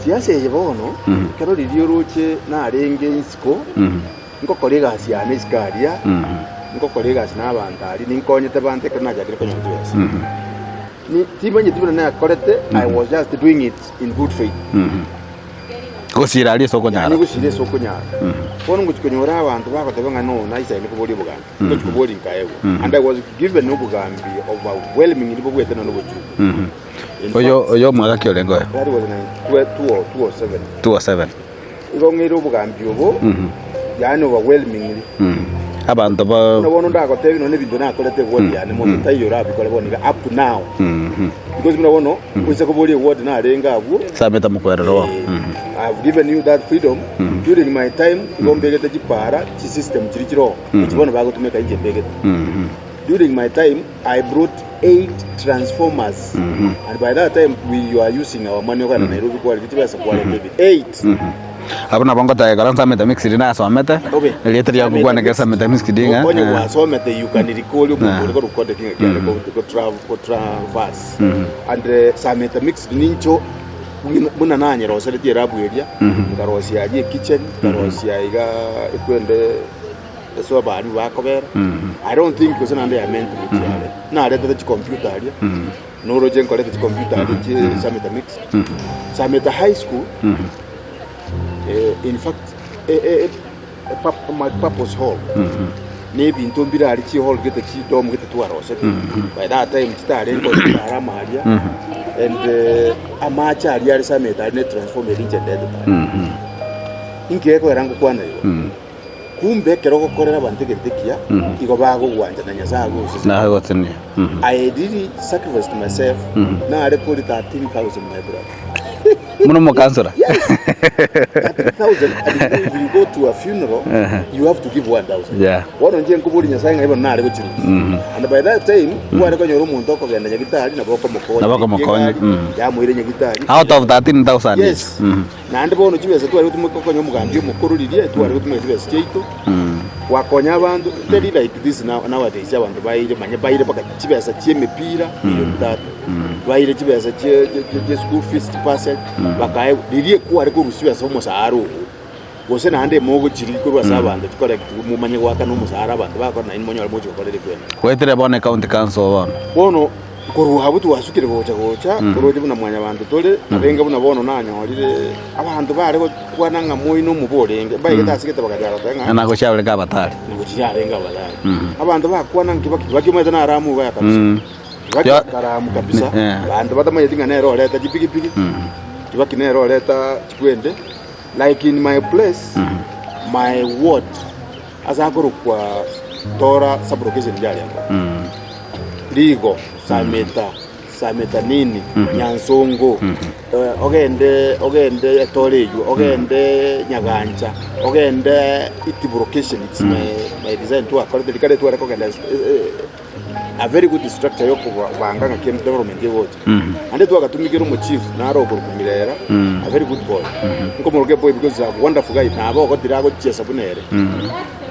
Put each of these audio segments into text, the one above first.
Siasa eye bono, ekero riria oroche narenge isiko, ngokora egasi yane isiko aria, ngokora egasi na abanto aria, ninkonyete abanto ekero nachakire konyora chibesa. Ni- Timanyeti buna nakorete, I was just doing it in good faith. Gosira aria ase okonyara. Yaani gosira ase okonyara. Bono ngochia konyora abanto bagoteba ng'a no naisaine koboria obogambi. Ngochia koboria nkaegwa. And I was given obogambi overwhelmingly bobwete nonya obochungu. In Oyo fact, oyo omwaka ki orenge oyo? that was nine- twe- two- 207. 207. Igo ng'eire obogambi obo, yaani overwhelmingly. Abanto ba Buna bono ndagotebie nonya ebinto nakorete eward yane monto taiyo orabikore bono iga up to now. Because buna bono, oise koboria eward narenge abwo, Sameta mokwerero oo. eh, I have given you that freedom during my time igo mbegete chipara chisystem chiria chire oo echi bono bagotumeka inche mbegete. During my time I brought 8 transformers and by that time we were using our money okogenda Nairobi kwarire chibesa kwareta ebi 8. Abwo nabo ngoteba ekero nsomete mixed nasomete, Obe. erieta riago ngokwana ekero nsomete mixed ng'a Onye eh, gwasomete you can recall omonto ore korwa Kodek ng'a kiare ko- ko tra- ko traverse and eh, Sameta mixed nincho buna- buna nanyeroseretie erabu eria nkarosia aria ekitchen nkarosia iga ekwende ase abalimu bakobera I don't think gose naende ya meant gochia are naretete chicomputer aria noroche nkorete chicomputer aria chie Sameta mixed Sameta high school eh, in fact eh, eh, eh, pap- multipurpose hall na ebinto mbire aria chihall gete chidom gete twarosete by that time chitarenge ase chitara ama aria and eh, amache aria are Sameta aria ne transformer eria inche ndetete aria inki gekogera ngokwana igo Kumbe ekero ogokorera abanto egento ekiya, igo bagogwancha na Nyasae agosesenie. Nagosesenie. I really sacrificed myself, nare kori 13,000 my brother. Buna omokansora. Yes. 13,000 and if you go to a funeral, you have to give 1,000. Yeah. Bono inche nkoboria Nyasae ng'a bono nare gochirusia. And by that time, kware konyora omonto okogenda nyagitari nabo okomokonya. Nabo okomokonya, Egari, mm. yamoire nyagitari. Out of 13,000 Yes. Naende bono chibesa tware gotumeka gokonya omogambi omokoro riria, tware gotumeka chibesa chiaito gwakonya abanto, teri like this now nowadays abanto baire manya baire mpaka chibesa chi'emepira milioni tatu, baire chibesa chie chie chie chie school fees chibursary, bakaegwa riria ekware korusia chibesa omosara ogo, gose naende mogochiri korwa ase abanto chicorrect momanye goakana omosara abanto bakora naende monyore mochi gokorera ekwene. Goetera bono ecounty council bono. Bono Korwa abwo twasukire gocha gocha, toroche buna mwanyabanto tore, nabenga buna bono nanyorire abanto bare gokwana ng'a moino omobe orenge, mbaigete ase gete bagachaka goteba ng'a Na gochia abarenge abatari. na gochia arenge abatari. Abanto bakwana ng'a Kibaki, Kibaki omanyete naramu iga kabisa. Kibaki Yo- akaramu kabisa, Eh. abanto batamanyeti ng'a nere oreta chipigipigi, Kibaki nere oreta chikwende, like in my place, my ward, ase akorokwa Tora sub-location yarenge. Rigo, Sameta, Sameta nini, Nyansongo, eh, ogende ogende Etore eywo, ogende Nyagancha, ogende Itibu location, it's my, my design twakorete rikare tware kogenda eh, eh, a very good structure yokobanga ng'aki development egocha. Naende twagatumikire omochief naro okorokwa Mirera, a very good boy. Nkomoroka eboy because he's a wonderful guy, nabo ogotira agochiesa buna ere.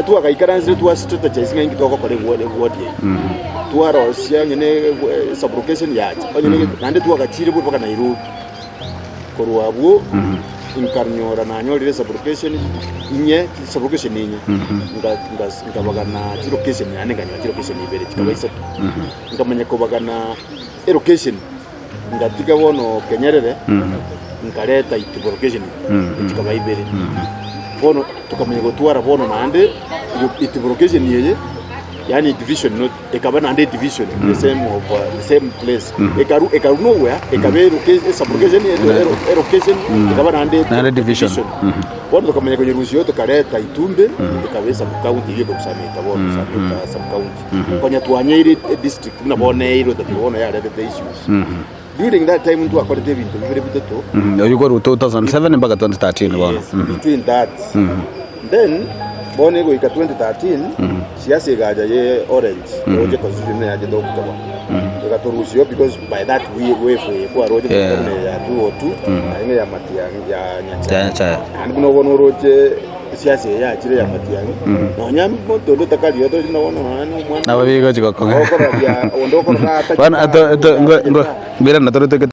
Twagaikaransire twa strategize ng'a inki togokora eward eward eye. Twarosia onye ne eh, sublocation yacha, onye ne naende twagachire buna mpaka Nairobi. Korwa abwo nkanyora nanyorire sublocation inye, sublocation inye, nga- nga- nkabagana chilocation naende nkanyora chilocation ibere chikaba isato. Nkamanya kobagana elocation ngatiga bono Kenyerere nkareta Itibo location chikaba ibere. Bono tokamanya gotwara bono naende Itibo location eye yaani division not ekaba naende edivision the same of uh, the same place ekaru ekaru nowhere ekaba elocation esublocation elocation ekaba naende Naende division. Bono tokamanya konyerusia tokareta Itumbe ekaba esubcounty eyio ekosameta bono sameta subcounty Konya twanyeire edistrict buna bono eirwe tatiga bono yaretete issues. During that time ntwakorete ebinto bibere bitato. Oyio korwa 2007 mpaka 2013 bono. Yes, between that. Then bono egoika 2013 siasa egacha ye orange roche constitution buna yachete October. Egatorusia because by that we wave eye kwaroche Yeah. buna ya 202 naende ya Matiang'i ya Nyachae. Ya Nyachae. Naende buna bono oroche Esiasa eye yachire ya matiang'i, nonya omonto onde otakari otochi na bono nonya na omwana Nabo bigochi gokong'a. okorora bia onde okorora Bono ato ato ngo ngo mbirana tore toike.